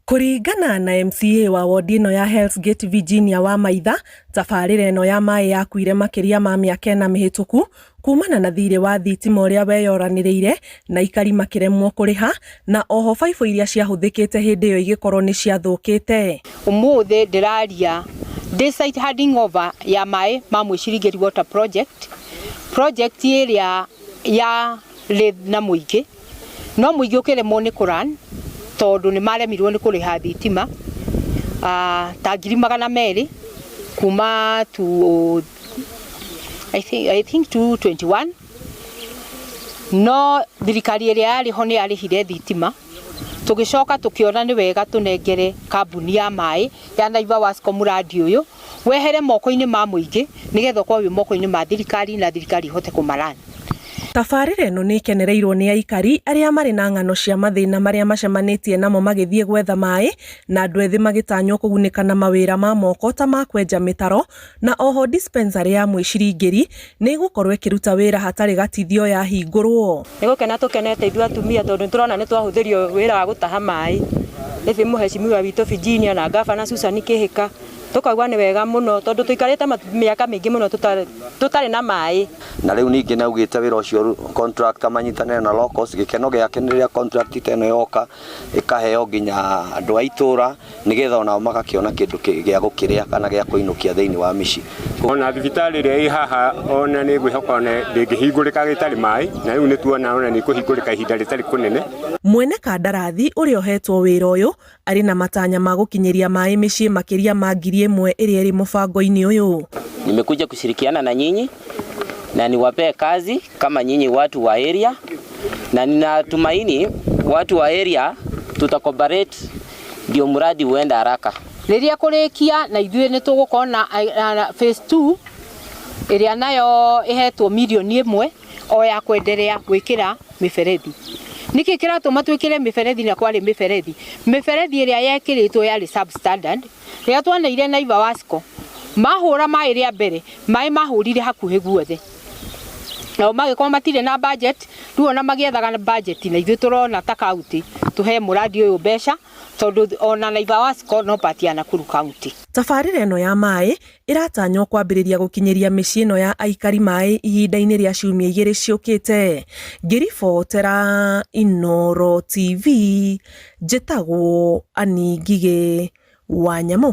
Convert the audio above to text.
Kũringana na MCA wa wondi ĩno ya Hell's Gate Virginia Wamaitha, tabarĩra ĩno ya maĩ yakuire makĩria ma mĩaka ĩna mĩhĩtũku kumana na thirĩ wa thitima ũrĩa weyoranĩrĩire na aikari makĩremwo kũrĩha na oho baibũ iria ciahũthĩkĩte hĩndĩ ĩyo igĩkorwo nĩ ciathũkĩte. Ũmũthĩ ndĩraria ndĩ site handing over ya maĩ ma Mwĩciringĩri Water Project, project ĩrĩa yarĩ na mũingĩ no mũingĩ ũkĩremwo nĩ kũ run tondũ nĩ maremirwo nĩ kũrĩha thitima ta 200,000 kuma to, I think 221, no thirikari ĩrĩa yarĩ ho nĩ yarĩhire thitima. Tũgĩcoka tũkĩona nĩ wega tũnengere kambuni ya maĩ ya Naiva Wasco mũrandi ũyũ wehere moko-inĩ ma mũingĩ, nĩgetha ũkorwo wĩ moko-inĩ ma thirikari na thirikari ihote kũmarani. Tabarĩra ĩno nĩ ĩkenereirwo nĩ aikari arĩa marĩ na ng'ano cia mathĩna marĩa macemanĩtie namo magĩthiĩ gwetha maĩ, na andũ ethĩ magĩtanywo kũgunĩka na mawĩra ma moko ta ma kwenja mĩtaro, na oho dispensary ya Mwĩciringĩri nĩ ĩgũkorwo ĩkĩruta wĩra hatarĩ gatithio yahingũrwo. Nĩ gũkena tũkenete ithuĩ atumia, tondũ nĩ tũrona nĩ twahũthĩrio wĩra wa gũtaha maĩ nĩ mũhecimiwa witũ Virginia na gavana Susan Kĩhĩka. Tũkauga nĩ wega mũno, tondũ tũikarĩte mĩaka mĩingĩ mũno tũtarĩ na maĩ. Na rĩu ningĩ nĩ augĩte wĩra ũcio contractor manyitanĩre na locals. Gĩkeno gĩake nĩ rĩrĩa contract ta ĩno yoka ĩkaheo nginya andũ a itũra, nĩgetha onao magakĩona kĩndũ gĩa gũkĩrĩa kana gĩa kũinũkia thĩinĩ wa mĩciĩ. Ona thibitarĩ ĩrĩa ĩ haha, ona nĩ ngwĩhoka ona ndĩngĩhingũrĩka gĩtarĩ maĩ, na rĩu nĩ tuona ona nĩ kũhingũrĩka ihinda rĩtarĩ kũnene. Mwene kandarathi ũrĩa ũhetwo wĩra ũyũ arĩ na matanya ma gũkinyĩria maĩ mĩciĩ makĩria ma 1000 ĩrĩa ĩrĩ mũbango-inĩ ũyũ. Nimekuja kushirikiana na nyinyi na niwapee kazi kama nyinyi watu wa area, na ninatumaini watu wa area tuta cooperate ndio mradi uende haraka. Rĩrĩa kũrĩkia na ithuĩ nĩ tũgũkorwo na phase 2 ĩrĩa nayo ĩhetwo 1 million o ya kwenderea gwĩkĩra mĩberethi. Nĩkĩ kĩratũma twĩkĩre mĩberethi na kwarĩ mĩberethi ĩrĩa yekĩrĩtwo yarĩ substandard? Rĩrĩa twaneire Naiva Wasco mahũra maĩ rĩa mbere, maĩ mahũrire hakuhĩ guothe, nao magĩkorwo matirĩ na budget. Rĩu ona magĩethaga budget, na ithuĩ tũrona ta county tũhe mũrandi ũyũ mbeca, tondũ ona Naiva Wasco no part ya Nakuru County. Tabarĩra ĩno ya maĩ ĩratanywo kwambĩrĩria gũkinyĩria mĩciĩ ĩno ya aikari maĩ ihinda-inĩ rĩa ciumia 2 ciũkĩte. Ngĩribotera Inooro TV, njĩtagwo Annie Ngigĩ wa Nyamũ.